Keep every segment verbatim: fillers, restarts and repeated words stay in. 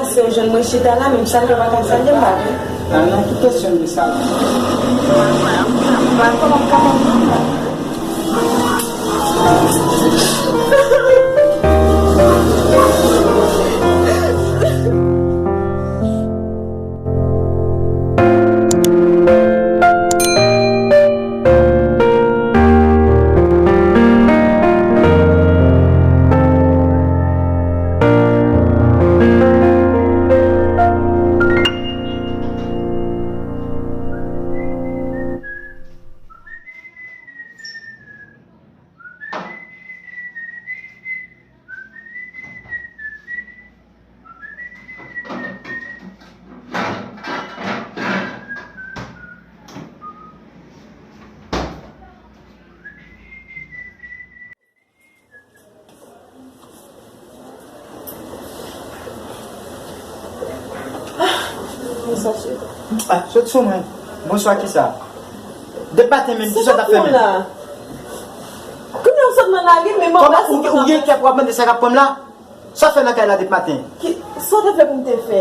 Se w jwenn mwen chita la, menm salye w pa ka salye m, pa vre? Ah non, ki kesyon de salye? Ba, kòman m ka fè? Ah, sot sou mwen. Bonswa, kisa? Depi maten menm, kisa w t ap fè menm? Kounye a w sot nan lari, men m ap pase. Kòman ou gen kè pou w ap mande sa k ap pran m la? Sa w fè nan kay la depi maten? Ki, sa w te vle pou m te fè?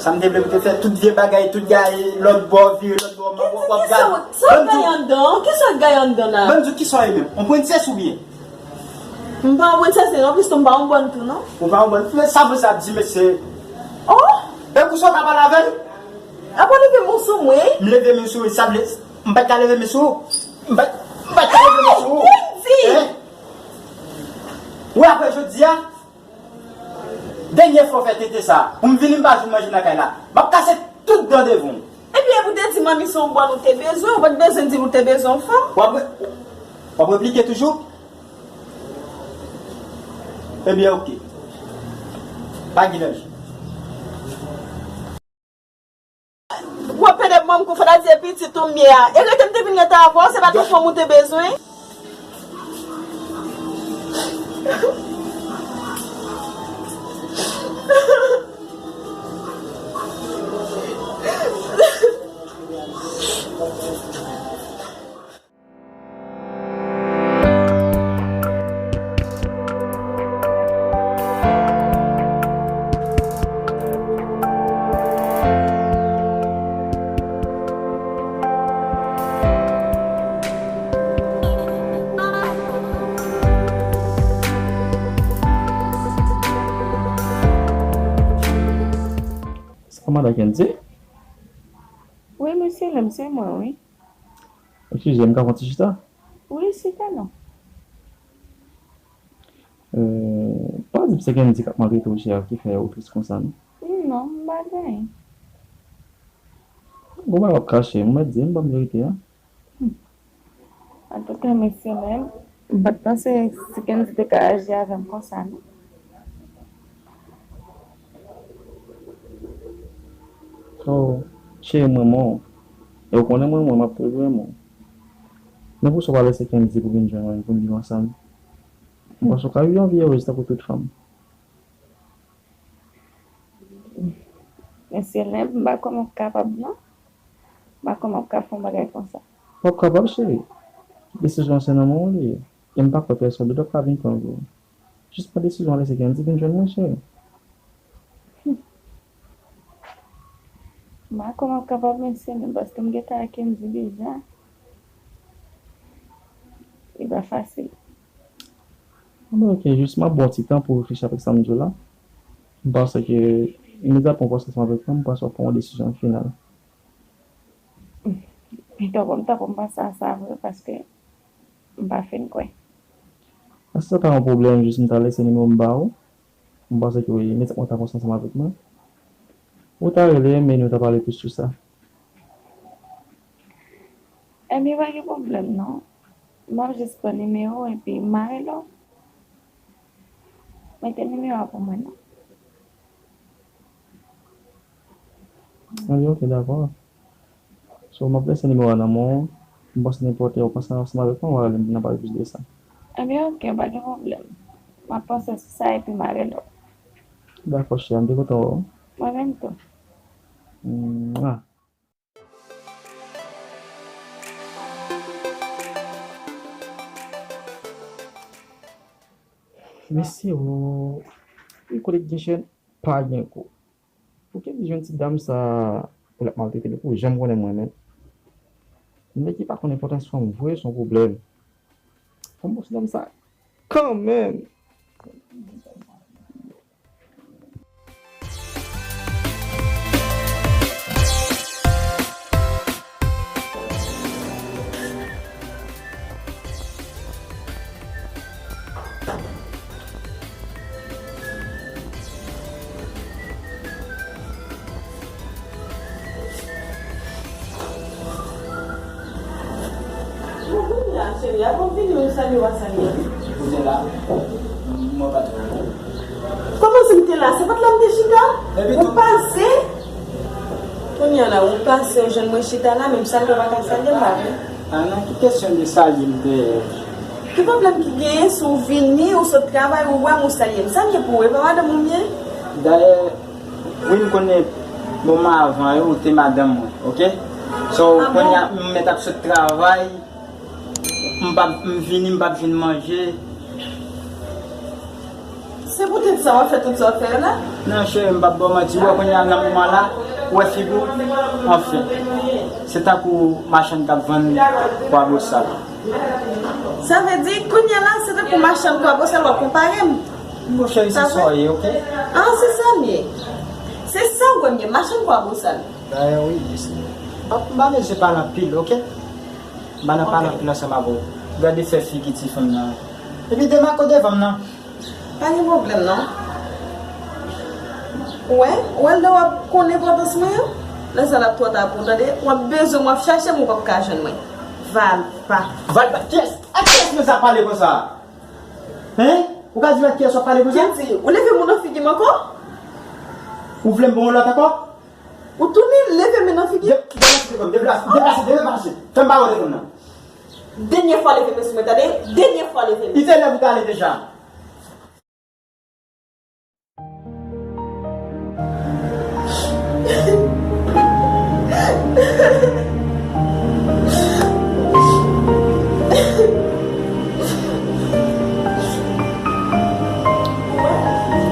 Sa m te vle pou w te fè, tout vye bagay, tout gade lòt bò, vire lòt bò, w ap, w ap gade. Sa w gaye anndan? Kisa w gaye anndan la? Ban m di w kisa w ye menm? On prensès oubyen? M pa on prensès, non, anplis tou, m pa on bòn tou, non. Ou pa on bòn? Men sa moun sa ap di, mesye. Oh! E konsa w ka pale avè l? Apa w leve men w sou mwen? M leve men sou ou, sa vle, m pa t ka leve men sou ou? M pa, m pa t ka leve men sou ou? Wendy! Hein? Wi, apre jodi a, dènye fwa w fè tenten sa, pou m vini m pa jwenn manje nan kay la, m ap kase tout dan devan w. Ebyen, ou te di manmi se yon bòn ou te bezwen, ou pa t bezwen di l ou te bezwen yon fanm. W ap re-, w ap replike toujou? Ebyen, oke. Pa gen danje. W ap pede manm kou fanatik pitit ou m ye a. E rete m te vin rete avè w, se pa tou fanm ou te bezwen? Sa madan Kendy? Wi, mesye, lè m se mwen, wi. Eskize, m ka pran ti chita? Wi, chita non. Euh, pa di m se Kendy k ap maltrete w, chè, ki fè ou tris konsa, non? Non, m pa gen anyen. Bon, bagay w ap kache, m mèt di, m ban m verite a. Hmm. Antouka, mesye, menm, m pa t panse si Kendy te ka aji avè m konsa, non. Oh, cheri, m renmen w. E w konnen m renmen w, m ap toujou renmen w. Men poukisa w pa lese Kendy pou vin jwenn mwen, pou n viv ansanm? Paske w ka viv yon vi erez tankou tout fanm. Mesye, Lenb, m pa kwè m ap kapab, non. M pa kwè m ap ka fè yon bagay konsa. W ap kapab, cheri. Desizyon an se nan men w li ye. E m pa kwè pèsonn dòt ka vin pran pou ou. Jis pran desizyon an, lese Kendy vin jwenn mwen, cheri. M pa kwè m ap kapab, mesye, men paske m gentan ak Kendy deja. Li pa fasil. Bon, ok, jis m ap ba w ti tan pou w reflechi avèk sa m di w la. M panse ke imedyatman w pase ansanm avèk mwen, m panse w ap pran yon desizyon final. Pito pou m, tanpri, m panse a sa vre, paske m pa fin kwè. A, si sa pa yon pwoblèm, jis m ta lese nimewo m ba ou. M panse ke wi, imedyatman w ta panse ansanm avèk mwen, ou ta rele m e nou ta pale plis sou sa. Ebyen, pa gen pwoblèm non. M ap jis pran nimewo epi m a rele w. Mete nimewo a pou mwen non. Ebyen, ok, dakò. So, m ap lese nimewo a nan men w. M panse nenpòt lè ou panse ansanm avèk mwen, w a rele m pou n ap pale plis de sa. Ebyen, ok, pa gen pwoblèm. M ap panse sou sa epi m a rele w. Dakò, cheri, m te kontan wè w. Mwen menm tou. Mwa. Mesye, o, wi, kote k gen chèn, pa gen kou. Pou Kendy jwenn ti dam sa pou l ap maltrete l, pou janm konnen mwen menm. Nèg ki pa konn enpòtans fanm vre, se yon pwoblèm. Fò m bon ti dam sa kanmenm. Bon, kounye a, cheri, avan w vini, w salye w a salye. Kote la? Mwen pa t wè w. Kòman si m te la? Se pa t la m te chita? Ou pase? Kounye a la, ou pase, ou jwenn mwen chita la, menm salye w pa ka salye m, pa vre? A non, ki kesyon de salye m te. Ki pwoblèm ki genyen si w vini, ou sot travay, ou wè m, ou salye m? Sa m ye pou ou, e pa madanm ou m ye? Dayè, wi, m konnen, bon, m avan yo, ou te madanm mwen, oke? So, kounye a, m mèt ap sot travay, m p ap, m vini, m p ap jwenn manje. Se poutèt sa w ap fè tout sa w ap fè yo la? Non, cheri, m p ap ba w manti, ou wè kounye a nan moman la, ou wè figi w, anfen. Se tankou machann k ap vann kwa bosal. Sa vle di, kounye a la, se tankou machann kwa bosal w ap konpare m. Bon, cheri, se sa w ye, oke? Ah, se sa m ye. Se sa w wè m ye, machann kwa bosal. Dayè, wi, m pa bezwen pale anpil, oke? M pa nan pale anpil ansanm avè w. Gade fè figi ti fanm nan. Epi demake w devan m nan. Pa gen pwoblèm non. Ou wè, ou wè lè w ap konn enpòtans mwen an, lè sa l ap twò ta pou w tande, w ap bezwen m, w ap chache m, ou p ap ka jwenn mwen. Valpa. Valpa, kiyès? A kiyès mwen sa pale konsa? Hein? Ou ka di m a kiyès w ap pale konsa? Kendy, ou leve men w nan figi m ankò? Ou vle m ba w lòt ankò? Ou tounen leve men nan figi m? De-, deplase, deplase, deplase, deplase. Fè m ba w telefòn nan. Dènyè fwa leve men sou mwen, tande? Dènyè fwa leve men. Li te lè pou t ale deja.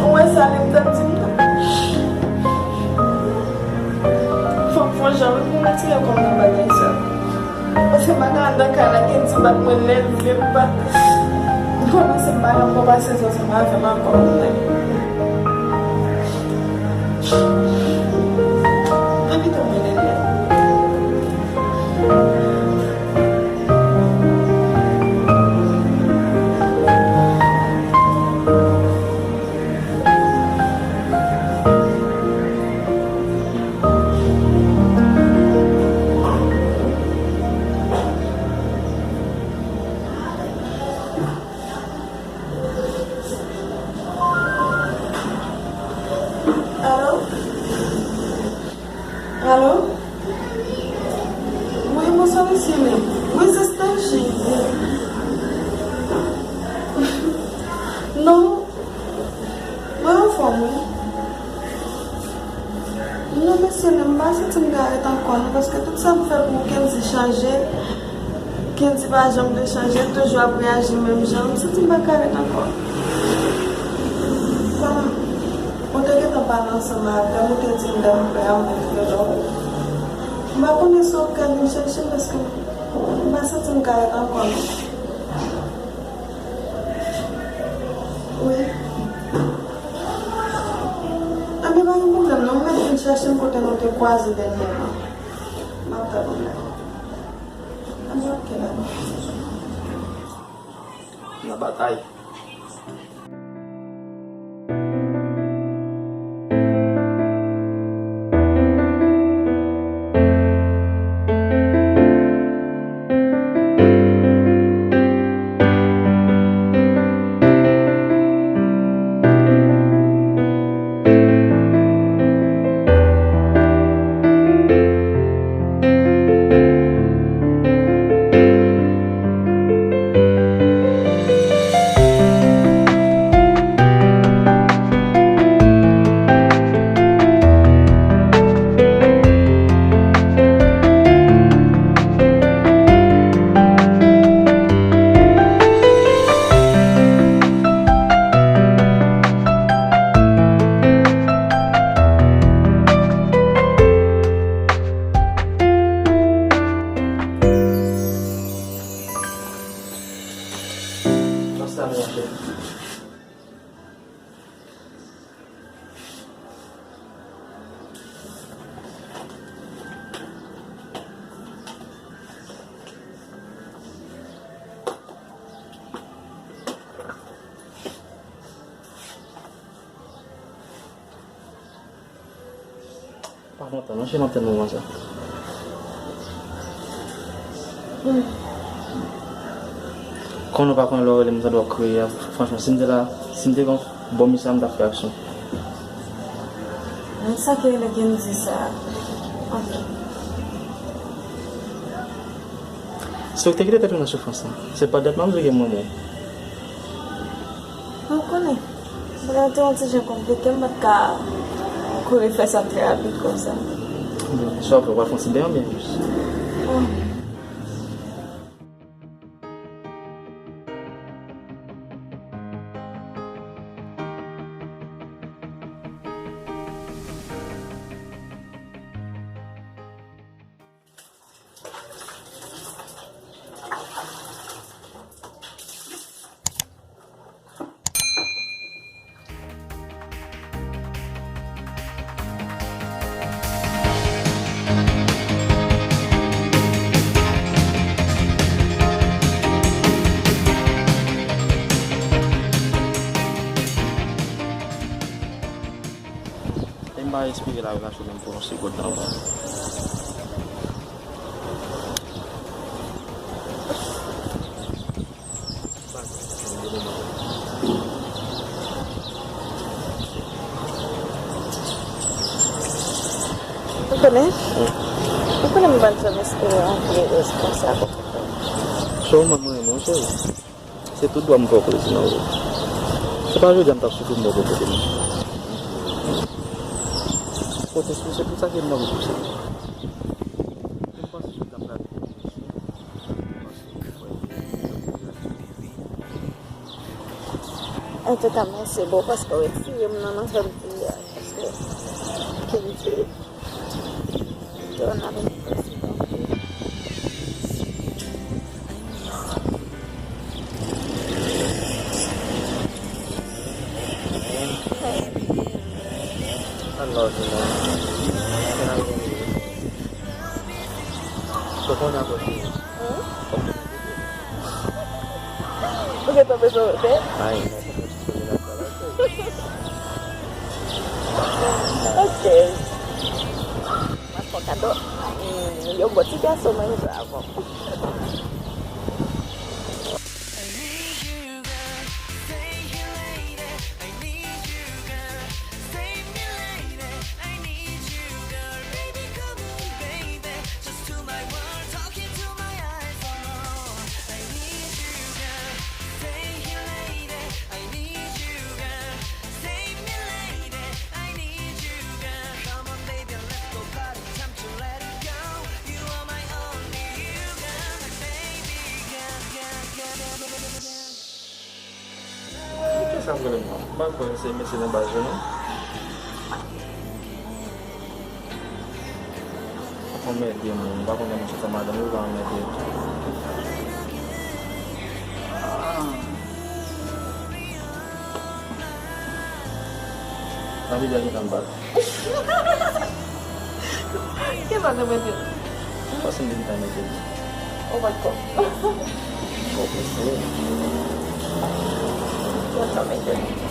Ou wè sa li t ap di m nan? Fòk fè yon jan wi pou m retire kò m nan bagay sa. Paske m pa ka anndan kay la, Kendy bat mwen nèt, vle m pa. M kòmanse m pa nan bon pasyans ansanm avè m ankò. Pa kite mwen nèt. Alo? Alo? Wi, bonswa, mesye, men. Wi, se Stanley. Non. Mwen anfòm, wi. Non, mesye, men m pa santi m ka ret ankò, non, paske tout sa m fè pou Kendy chanje. Kendy pa janm vle chanje, l toujou ap reyaji menm jan. M santi m pa ka ret ankò. Kòm ou te gentan pale ansanm avè m, ou te di m dam frè a, mwen frè a. M pa konnen si w ap ka vin chèche m, paske m pa santi m ka ret ankò, non. Wi. Anben, pa gen pwoblèm, non. Ou mèt vin chèche m kote nou te kwaze dènyèman. M ap tann ou la. Anben, oke, la. Nan batay. Pa kontan non, cheri, m ap tann moman sa. Konnen w pa konnen lè w rele m, sa dwe kriye a. Franchman, si m te la, si m te gen yon bon misye, m t ap fè aksyon. Men sa ki rele Kendy sa? Ok. Si w te kite tèt ou nan soufrans lan, se pa dat m ap vle ke m renmen w. Ou konnen, bagay te yon ti jan konplike, m pa t ka kouri fè sa trè rapid konsa. Bon, sa w ap fè, w ap fè yon ti beny oubyen jis? Oh. E m pa espere l al rache menm pou yon segonn nan. Ou konnen? Ou konnen m pa t janm espere yon vye rès konsa pou koup mwen. Sèlman mwen renmen w, cheri. Se tout dwa m fè w plezi nan vi. Se pa jodi a m t ap soufri m wè w kote m. Pote sou, se pou sa ke m nan pou se. M panse sou dam la. Antouka, mèsi bò paske w retire m nan, nan sa m di a. Paske Kendy, Dona vin pase tankou. I love you, man. Can I really? Sou konnen ankò cheri. Ou gentan bezwen rete? Ay, non, fòk mwen disponible ap travay, cheri. Ok. Mwen fè w kado. Mm, yon bon ti gason, mwen jwe avè w. Kisa pwoblèm nan? M pa kwè se mesye nan baz yo non. Anmède moun, m pa konn lè moun chita madanm yo pa anmède. Anmède a gentan bat. Kisa te mete? Pase m te gentan mete. Ou pa t konn. Ou prese. Ou pa t konn mete.